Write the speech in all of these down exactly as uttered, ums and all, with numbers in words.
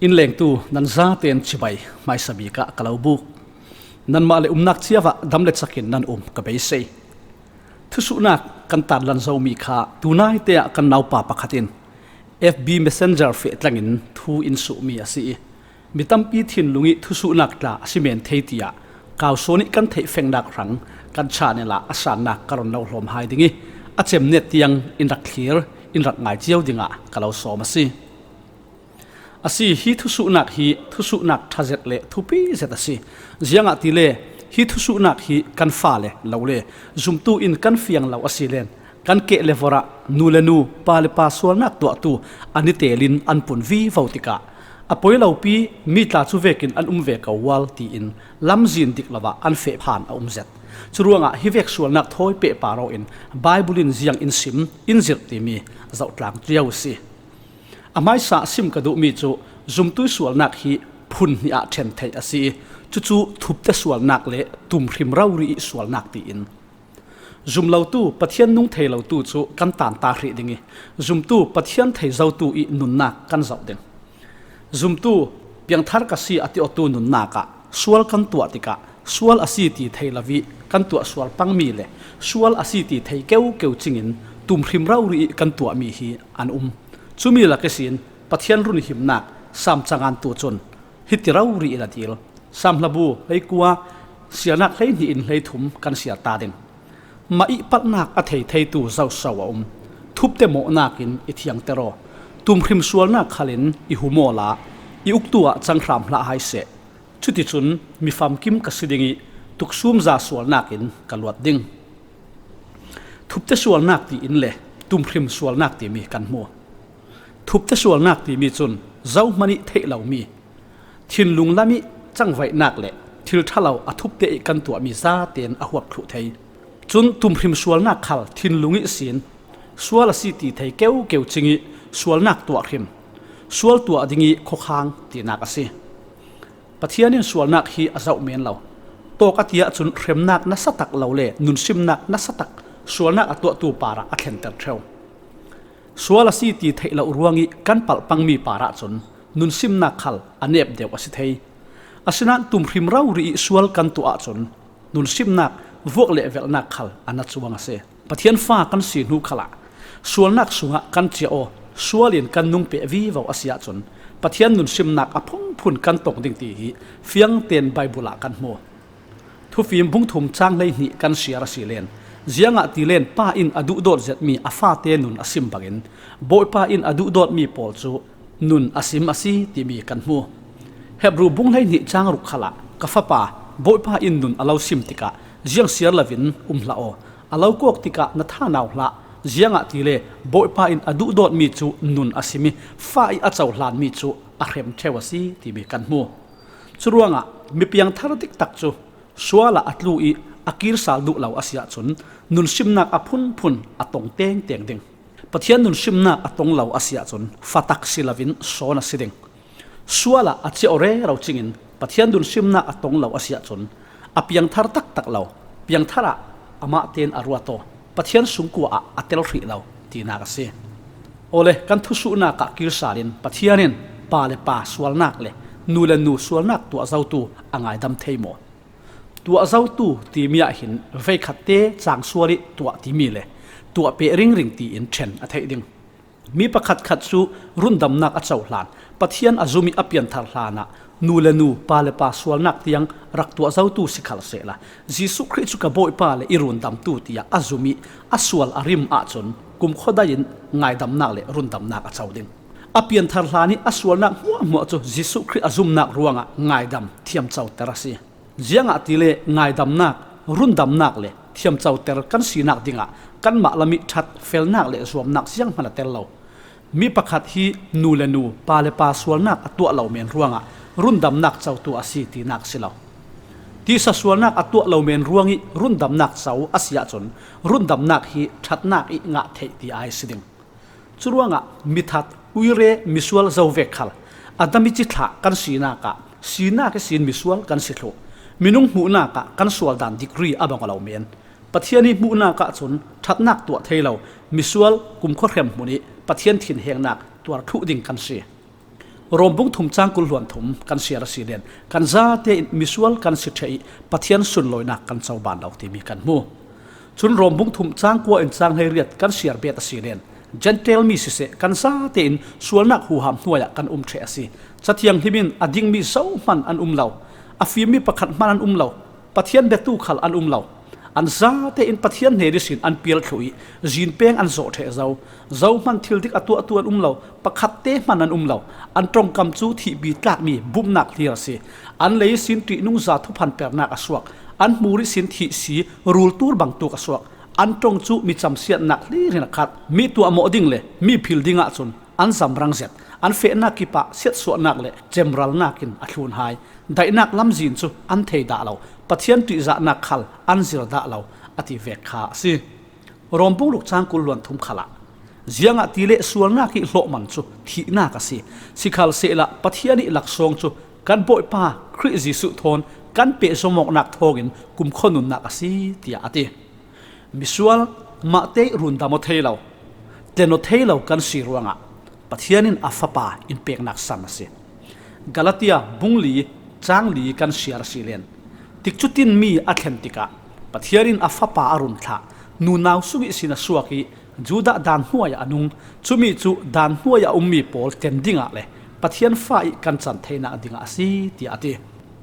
Inn lengtu nan zaten chibai hmaisa bik ah ka lo buk. Nanmah le umnak ciau ah dam le chakin nan um ka beisei. Thusuhnak kan tanlan zomi kha tunaite ah kan naupa pakhat in F B Messenger feh tlangin thu in suhmi a si ih, mi tampi thinlung ih thusuhnak tla a si men thei tiah kausawn ih kan theih fengnak hrang kan channel ah a sannak ka run lo hlawm hai ding ih, a cemnet tiang in rak thlir, in rak ngai cio dingah ka lo sawm a si. A si, hi thusuhnak hi thusuhnak ṭha zet le thupi zet a si. Ziangahtile hi thusuhnak hi kan fale lo le zumtu in kan fiang lo a si len, kan keh le vorh ah nu le nu, pa le pa sualnak tuahtu an i telin an pun vivo tikah a poi lopi mi tla cu vekin an um ve ko ual tiin lamzin dik lo ah an feh phan a um zet. Curuangah hi vek sualnak thawi pehpar aw in Baibal in ziang in sim, in zirh timi zohtlang cio a si. A hmaisa sim ka duhmi cu zumtu ih sualnak hi phun hnih ah ṭhen theih a si ih, cucu thupte sualnak le tumhrim rori ih sualnak tiin zum lotu, Pathian nung thei lotu cu kan tanta hrih ding ih, zumtu, Pathian thei zotu ih nunnak kan zoh ding. Zumtu, piangthar ka si a ti awtu nunnak ah sual kan tuah tikah sual a si ti thei lo ih kan tuah sual pangmi le sual a si ti thei keukeu cingin tumhrim rori ih kan tuahmi hi an um. Cumi lak ihsin Pathian run himnak Sam cangantu cun hiti rori in a dil. Sam hlabu hleikua, siarnak hleihnih in hleithum kan siar ta ding. Mah ih palhnak a thei theitu zoso a um. Thupte mawhnak in i thiangter aw. Tumhrim sualnak khalin i hum awla i uktu ah cang hram hlah hai seh. Cuticun mi famkim ka si ding ih tuksumza sualnak in ka luat ding. Thupte sualnak tiin le tumhrim sualnak timi kan hmu. Thupte sualnak timi cun zohman ih theih lomi, thinlung lam ih cangvaihnak le thil ṭhalo a thupte ih kan tuahmi zaten a huap thluh thei. Cun tumhrim sualnak khal thinlung ihsin sual a si ti thei keukeu cing ih sualnak tuah hrim, sual tuah ding ih khuakhang tinak a si. Pathian in sualnak hi a zoh men lo. Tawk a ti ahcun hremnak nasatak lo le nunsimnak nasatak sualnak a tuahtu parah a thlenter ṭheu. Sual a si ti theih loh ruangih kan palh pangmi parah cun nunsimnak khal a nep deuh a si thei. Asinain tumhrim rori ih sual kan tuah ahcun nunsimnak, vuak le velhnak khal a na cuang a si. Pathian fa kan si hnu khalah sualnak sungah kan ciah aw, sual in kan nung peh vivo a si ahcun Pathian nunsimnak a phunphun kan tong ding ti hi fiangten Baibal ah kan hmu. Thufim bung thum cang hleihnih kan siar a si len, ziangahtile Pa in a duhdawt zetmi a fate nun a sim bangin Bawipa in a duhdawtmi pawl cu nun a sim a si timi kan hmu. Hebru bung hleihnih cang ruk khalah, ka fapa, Bawipa in nun a lo sim tikah ziang siar loin um hlah aw. A lo kawk tikah na thanau hlah, ziangahtile Bawipa in a duhdawtmi cu nun a sim ih fa ih a cohlanmi cu a hrem ṭheu a si timi kan hmu. Curuangah mi piangthar diktak cu sual ah a tlu ih a kir sal duh lo a si ahcun nunsimnak a phunphun a tong tengteng ding. Pathian nunsimnak a tong lo a si ahcun fatak si loin sawn a si ding. Sual ah a ciah aw rero cingin Pathian nunsimnak a tong lo a si ahcun a piangthar taktak lo, piangthar ah amah tein a ruat aw, Pathian sungkua ah a tel hrih lo tinak a si. Awle, kan thusuhnak ah kir sal in Pathian in pa le pa sualnak le nu le nu sualnak tuah zotu a ngaidam thei maw? Tuah zotu timi ah hin veikhatte cang sual ih tuah timi le tuah peh ringring tiin ṭhen a theih ding. Mi pakhatkhat cu rundamnak a cohlan, Pathian a zum ih a pianthar hlanah nu le nu, pa le pa sualnak tiang rak tuah zotu si khal sehla, Jesuh Khrih cu ka Bawipa le i rundamtu tiah a zum ih a sual a rim ahcun kumkhua dai in ngaidamnak le rundamnak a co ding. A pianthar hlan ih a sualnak hmuahhmuah cu Jesuh Khrih a zumnak ruangah ngaidam thiamcoter a si. Ziangahtile ngaidamnak, rundamnak le thiamcoter kan sinak dingah kanmah lam ih ṭhat, felnak le zuamnak zianghman a tel lo. Mi pakhat hi nu le nu, pa le pa sualnak a tuah lo men ruangah rundamnak cotu a si tinak si lo. Tisa sualnak a tuah lo men ruangih rundamnak co a si ahcun rundamnak hi ṭhatnak ih ngah theih ti ai si ding. Curuangah mithat, uire, misual zo vek khal a dam ih cithlah kan sinak ah sinak ihsin misual kan si thluh. Minung hmuhnak ah kan sual dan degree a bang aw lo men. Pathian ih hmuhnak ahcun ṭhatnak tuah thei lo misual kumkhua hremhmun ih Pathian thinhengnak tuar thluh ding kan si. Rom bung thum chang kul hluan thum kan siar a si len, kan zate in misual kan si ṭheh ih Pathian sunlawinak kan coban lo timi kan hmu. Cun Rom bung thum chang kua in chang hleiriat kan siar bet a si len, Gentile mi siseh, kan zate in sualnak huham hnuai ah kan um ṭheh a si. Cathianghlim in a dingmi zohman an um lo, a fimmi pakhat hman an um lo, Pathian biatu khal an um lo. An zate in Pathian hnen ihsin an pial thluh ih zin peng an zawh ṭheh zo. Zohman thil dik a tuahtu an um lo, pakhatte hman an um lo. An ṭongkam cu thihpi tlakmi bumnak hlir a si. An lei ihsin ṭihnungza thuphan pernak a suak. An hmur ihsin thihsi rultur bangtuk a suak. An ṭong cu mi camsiatnak hlir in a khat. Mi tuahmawh ding le mi phil ding ahcun an zamrang zet. An fehnak kipah siatsuahnak le cemralnak in a thlun hai. Daihnak lamzin cu an thei dah lo. Pathian ṭihzahnak khal an zir dah lo, a ti vek kha a si. Rom bung ruk chang kul hluan thum khalah, ziangahtile sualnak ih hlawhman cu thihnak a si. Sikhalsehla Pathian ih laksawng cu kan Bawipa Khrih Jesuh thawn kan pehzom awknak thawngin kumkhua nunnak a si, tiah a ti. Misual, mahte ih rundam aw thei lo, tlen aw thei lo kan si ruangah Pathian in a Fapa in peknak san a si. Galatia bung li, chang li kan siar a si len, tikcu tinmi a thlen tikah Pathian in a Fapa a run thlah, nunau sung ihsin a suak ih Judah dan hnuai ah a nung, cumi cu dan hnuai ah a ummi pawl tlen dingah le Pathian fa ih kan can theinak dingah a si, tiah a ti.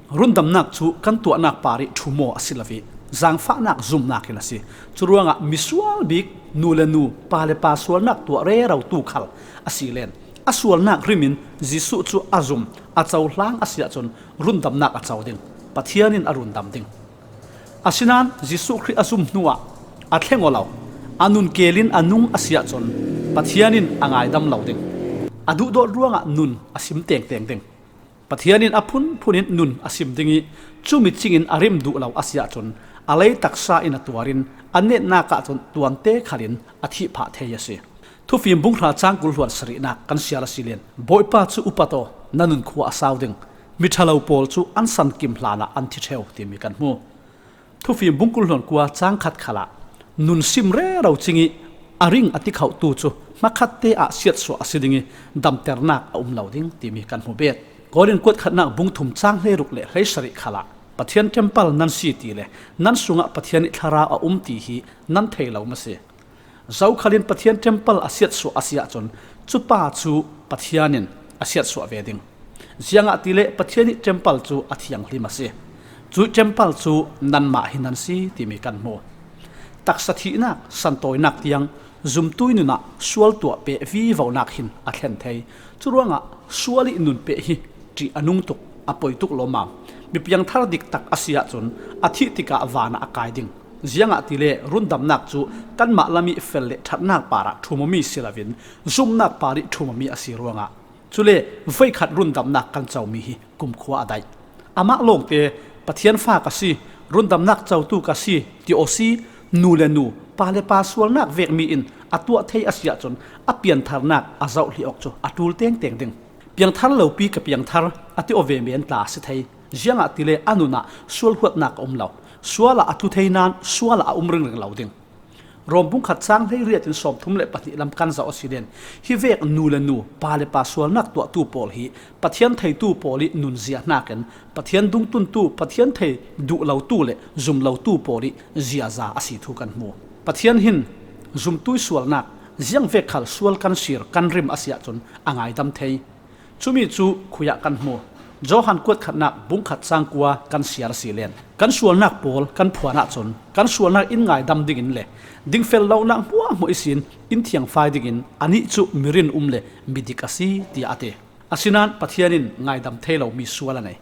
Rundamnak cu kan tuahnak par ih ṭhum aw a si lo ih, zaangfahnak zumnak in a si. Curuangah misual bik nu le nu, pa le pa sualnak tuah rerotu khal a si len, a sualnak hrim in Jesuh cu a zum, a cohlang a si ahcun rundamnak a co ding, Pathian in a rundam ding. Asinain Jesuh Khrih a zum hnuah a thleng aw lo, a nun kel in a nung a si ahcun Pathian in a ngaidam lo ding. A duhdawt ruangah nun a sim tengteng ding. Pathian in a phunphun in nun a sim ding ih, cumi cingin a rim duh lo a si ahcun, a lei taksa in a tuar in, a netnak ahcun tuante khalin a thih phah thei a si. Thufim bung hra cang kul hluan sarihnak kan siar a si len, Bawipa cu upat aw, na nun khua a sau ding. Miṭhalo pawl cu an sankim hlanah an thi ṭheu, timi kan hmu. Thufim bung kul hluan kua cang khat khalah nun sim rero cing ih a ring a ti khotu cu hmakhatte ah siatsuah a si ding ih damternak a um lo ding timi kan hmu bet. Korin kuat khatnak bung thum cang hleiruk le hleisarih khalah Pathian temple nan si ti le nan sungah Pathian ih thlarau a um ti hi nan thei lo maw si? Zokhal in Pathian temple a siatsuah a si ahcun cupa cu Pathian in a siatsuah ve ding. Ziangahtile Pathian ih temple cu a thianghlim a si. Cuih temple cu nanmah hi nan si timi kan hmu. Taksa thihnak, santawinak tiang zumtui nunah sual tuah peh vivonak hin a thlen thei. Curuangah sual ih nun peh hi ṭih a nung tuk, a poi tuk lawmmam. Mi piangthar diktak a si ahcun a thih tikah vanah a kai ding. Ziangahtile rundamnak cu kanmah lam ih fel le ṭhatnak parah ṭhum awmi si loin zumnak par ih ṭhum awmi a si ruangah, cule voikhat rundamnak kan comi hi kumkhua a daih. Amah lawngte Pathian fa ka si, rundamnak cotu ka si, ti aw si, nu le nu, pa le pa sualnak vekmi in a tuah thei a si ahcun a piantharnak a zohhlih awk cu a ṭul tengteng ding. Piangthar lopi ka piangthar, a ti aw ve men tla a si thei. Ziangahtile a nun ah sual huatnak a um lo. Sual ah a tlu thei nain sual ah a um ringring lo ding. Rom bung khat cang hleiriat in sawmthum le pahnih lam kan zoh a si len, hi vek nu le nu, pa le pa sualnak tuahtu pawl hi Pathian theitu pawl ih nunzia hnakin Pathian dungtuntu, Pathian thei duh lotu le zum lotu pawl ih ziaza a si thu kan hmu. Pathian hin zumtui sualnak, ziangvek khal sual kan sir, kan rim a si ahcun a ngaidam thei. Cumi cu khui ah kan hmu. Johan kuat khatnak bung khat cang kua kan siar a si len, kan sualnak pawl kan phuan ahcun kan sualnak in ngaidam dingin le dingfel lonak hmuahhmuah ihsin in thiangfai dingin anih cu mi rinum le mi dik a si, tiah a ti. Asinain Pathian in ngaidam thei lomi sual a nei.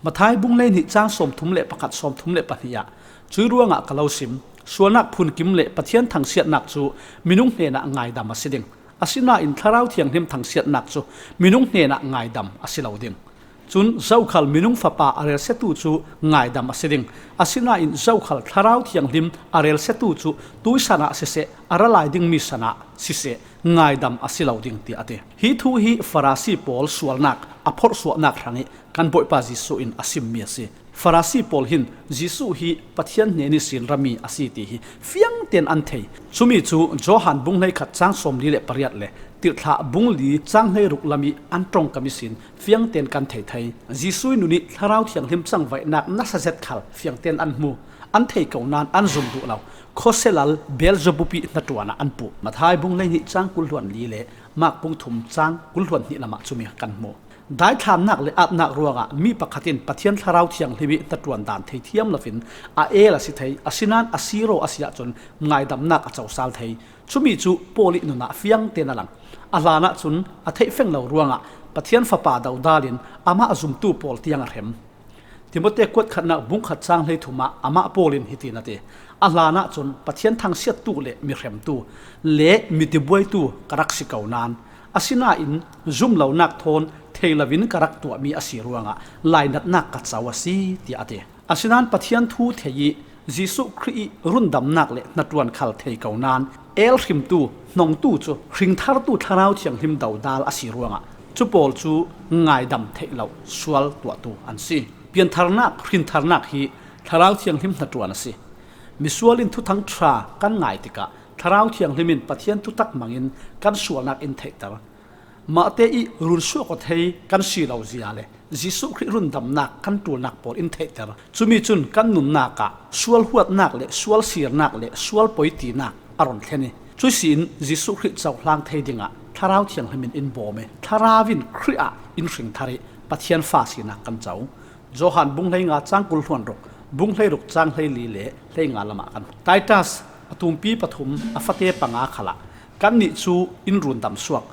Matthai bung hleihnih cang sawmthum le pakhat, sawmthum le pahnih ah, cuih ruangah ka lo sim, sualnak phunkim le Pathian thangsiatnak cu minung hnenah ngaidam a si ding. Asinain Thlarau Thianghlim thangsiatnak cu minung hnenah ngaidam a si lo ding. Cun zokhal minung fapa a relsiatu cu ngaidam a si ding. Asinain zokhal Thlarau Thianghlim a relsiatu cu tuisan ah siseh, a ra lai dingmi san ah siseh, ngaidam a si lo ding, tiah a ti. Hi thu hi Farasi pawl sualnak a phorhsuahnak hrangih kan Bawipa Jesuh in a simmi a si. Farasi pawl hin Jesuh hi Pathian hnen ihsin ra mi a si ti hi fiangten an thei. Chumi cu Johan bung hleikhat chang sawmli le pariat le Tirhthlah bung li chang hleiruk lam ih an ṭongkam ihsin fiangten kan thei thei. Jesuh ih nun ih Thlarau Thianghlim cangvaihnak nasa zet khal fiangten an hmu. An thei ko nain an zum duh lo. Khuaselal Beelzebub ih hnaṭuan ah an puh. Matthai bung hleihnih chang kul hluan li le Mark bung thum chang kul hluan hnih lamah cumi kan hmu. Daithlamnak le apnak ruangah mi pakhat in Pathian Thlarau Thianghlim ih hnaṭuan dan thei thiam loin a el a si thei, asinain a siraw a si ahcun ngaidamnak a cosal thei. Chumi cu Paul ih nun ah fiangten a lang. A hlanah cun a theih feng lo ruangah Pathian Fapa dodal in amah zumtu pawl tiang a hrem. Timote kuat khatnak bung khat chang hleithum ah amah Paul in hitin a ti, a hlanah cun Pathian thangsiattu le mihremtu le mitibuaitu ka rak si ko nain, asinain zum lonak thawn thei loin ka rak tuahmi a si ruangah lainatnak ka co a si, tiah a ti. Asinain Pathian thu thei ih Jesuh Khrih ih rundamnak le hnaṭuan khal thei ko nain el hrimtu, hnongtu cu hringthartu Thlarau Thianghlim dodal a si ruangah cu pawl cu ngaidam theih lo sual tuahtu an si. Piantharnak, hrintharnak hi Thlarau Thianghlim hnaṭuan a si. Misual in thuthang ṭha kan ngai tikah Thlarau Thianghlim in Pathian thutak hmangin kan sualnak in theihter. Mahte ih runsuak aw thei kan si lo zia le Jesuh Khrih rundamnak kan ṭulnak pawl in theihter. Cumi cun kan nunnak ah sual huatnak le sual sirnak le sual poitinak a run thlen ih, cuih sin Jesuh Khrih cohlang thei dingah Thlarau Thianghlim in in bawm ih, Thlarau in Khrih ah in hringthar ih Pathian fa sinak kan co. Johan bung hleinga cang kul hluan ruk, bung hleiruk cang hleili le hleinga lamah kan hmu. Titus a tumpi pathum a fate panga khalah kannih cu in rundam suak.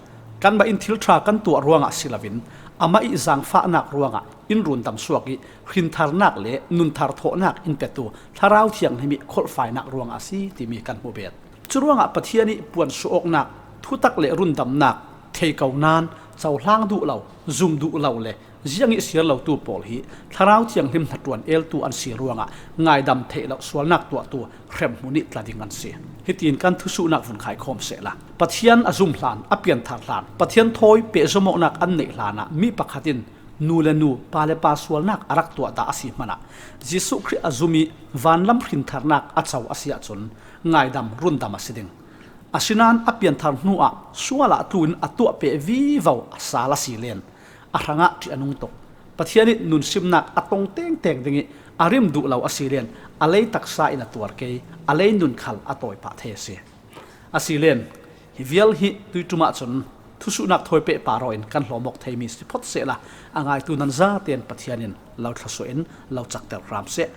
Kanmah in thil ṭha kan tuah ruangah si loin amah ih zaangfahnak ruangah in rundam suak ih hrintharnak le nunthar thawhnak in petu Thlarau Thianghlim ih kholhfainak ruangah a si timi kan hmu bet. Curuangah Pathian ih puansuah awknak, thutak le rundamnak thei ko nain cohlang duh lo, zum duh lo le ziang ih siar lotu pawl hi Thlarau Thianghlim hnaṭuan eltu an si ruangah ngaidam theih loh sualnak tuahtu hremhmun ih tla ding an si. Hitin kan thusuhnak vun khaikhawm sehla, Pathian a zum hlan, a pianthar hlan, Pathian thawi pehzom awknak an neih hlanah mi pakhat in nu le nu, pa le pa sualnak a rak tuah dah a si hmanah Jesuh Khrih a zum ih vanlam hrintharnak a co a si ahcun ngaidam, rundam a si ding. Asinain a pianthar hnuah sual ah tlu in a tuahpeh vivo a sal a si len a hrangah ṭih a nung tuk. Pathian ih nunsimnak a tong tengteng ding ih a rim duh lo a si len a lei taksa in a tuar kei, a lei nun khal a tawi pah thei a si. A si len hi vial hi tuiṭum ahcun thusuhnak thawi pehpar aw in kan hlawm awk theimi si phawt sehla, a ngaitu nan zaten Pathian in lo thlawsuah in lo cakter hram seh.